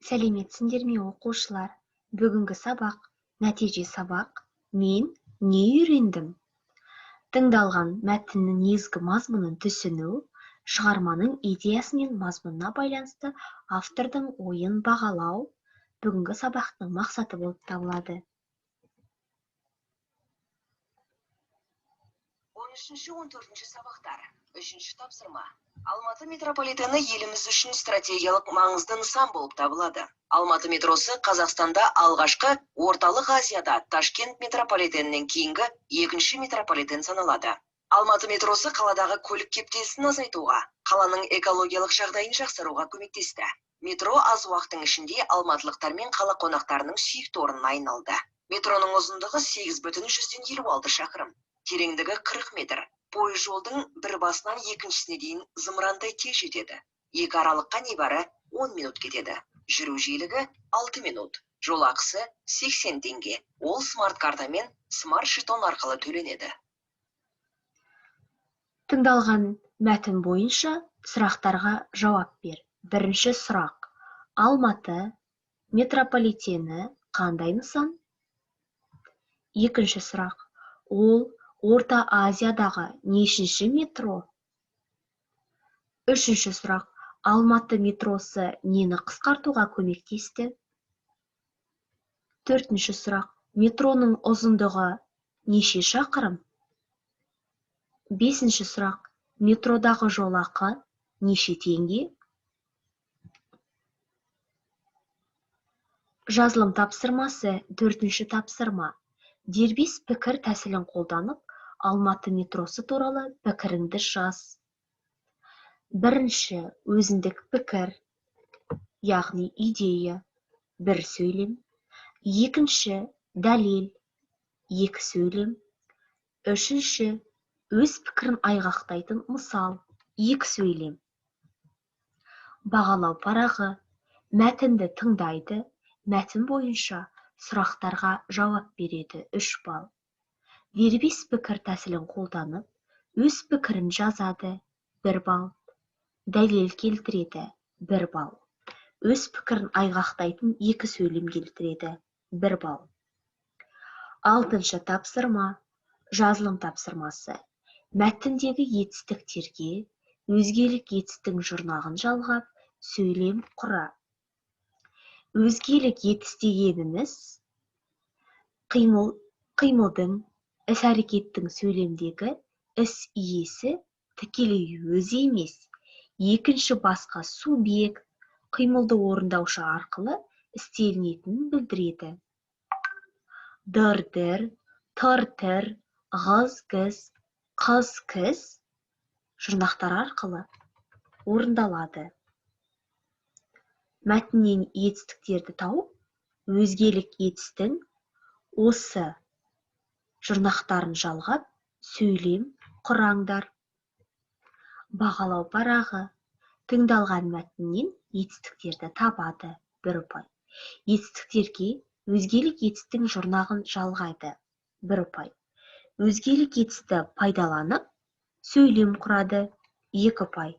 Сәлеметсіңдер ме, оқушылар! Бүгінгі сабақ нәтиже сабақ. Мен не үйрендім? Тыңдалған мәтіннің негізгі мазмұнын түсіну, шығарманың идеясы мен мазмұнына байланысты автордың ойын бағалау бүгінгі сабақтың мақсаты болып табылады. 13-14 сабақтар. Үшінші тапсырма. Алматы метрополитені еліміз үшін стратегиялық маңызды нысан болып табылады. Алматы метросы Қазақстанда алғашқы, Орталық Азияда Ташкент метрополитенінен кейінгі екінші метрополитен саналады. Алматы метросы қаладағы көлік кептелісін азайтуға, қаланың экологиялық жағдайын жақсаруға көмектесті. Метро аз уақыттың ішінде алматылықтар мен қала қонақтарының сүйікті орнына айналды. Метроның ұзындығы 8,56 шақырым, тереңдігі 40 метр. Пойыз жолдың бір басынан екіншісіне дейін зымырандай тез жетеді. Екі аралыққа небәрі 10 минут кетеді. Жүру жиілігі 6 минут. Жол ақысы 80 теңге. Ол смарт карта мен смарт жетон арқылы төленеді. Тыңдалған мәтін бойынша сұрақтарға жауап бер. Бірінші сұрақ. Алматы метрополитені қандай нысан? Екінші сұрақ. Ол Орта Азиядағы нешінші метро? Үшінші сұрақ. Алматы метросы нені қысқартуға көмектесті? Төртінші сұрақ. Метроның ұзындығы неше шақырым? Бесінші сұрақ. Метродағы жолақы неше теңге? Жазылым тапсырмасы, төртінші тапсырма. Дербес пікір тәсілін қолданып, Алматы метросы туралы пікіріңді жаз. Бірінші, өзіндік пікір, яғни идея, бір сөйлем. Екінші, дәлел, екі сөйлем. Үшінші, өз пікірін айғақтайтын мысал, екі сөйлем. Бағалау парағы. Мәтінді тыңдайды, мәтін бойынша сұрақтарға жауап береді, 3 балл. Дербес пікір тәсілін қолданып, өз пікірін жазады, 1 балл. Дәлел келтіреді, 1 балл. Өз пікірін айғақтайтын екі сөйлем келтіреді, 1 балл. Алтыншы тапсырма, жазылым тапсырмасы. Мәтіндегі етістіктерге өзгелік етістің жұрнағын жалғап, сөйлем құра. Өзгелік етіс дегеніміз қимылдың, іс-әрекеттің сөйлемдегі іс иесі тікелей өзі емес, екінші басқа субъект, қимылды орындаушы арқылы істелінетінін білдіреді. Дыр-дір, тыр-тір, ғыз-гіз, қыз-кіз жұрнақтары арқылы орындалады. Мәтіннен етістіктерді тауып, өзгелік етістің осы жұрнақтарын жалғап, сөйлем құраңдар. Бағалау парағы. Тыңдалған мәтіннен етістіктерді табады, 1 ұпай. Етістіктерге өзгелік етістің жұрнағын жалғайды, 1 ұпай. Өзгелік етісті пайдаланып, сөйлем құрады, 2 ұпай.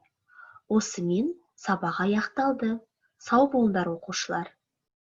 Осымен сабақ аяқталды. Сау болыңдар, оқушылар.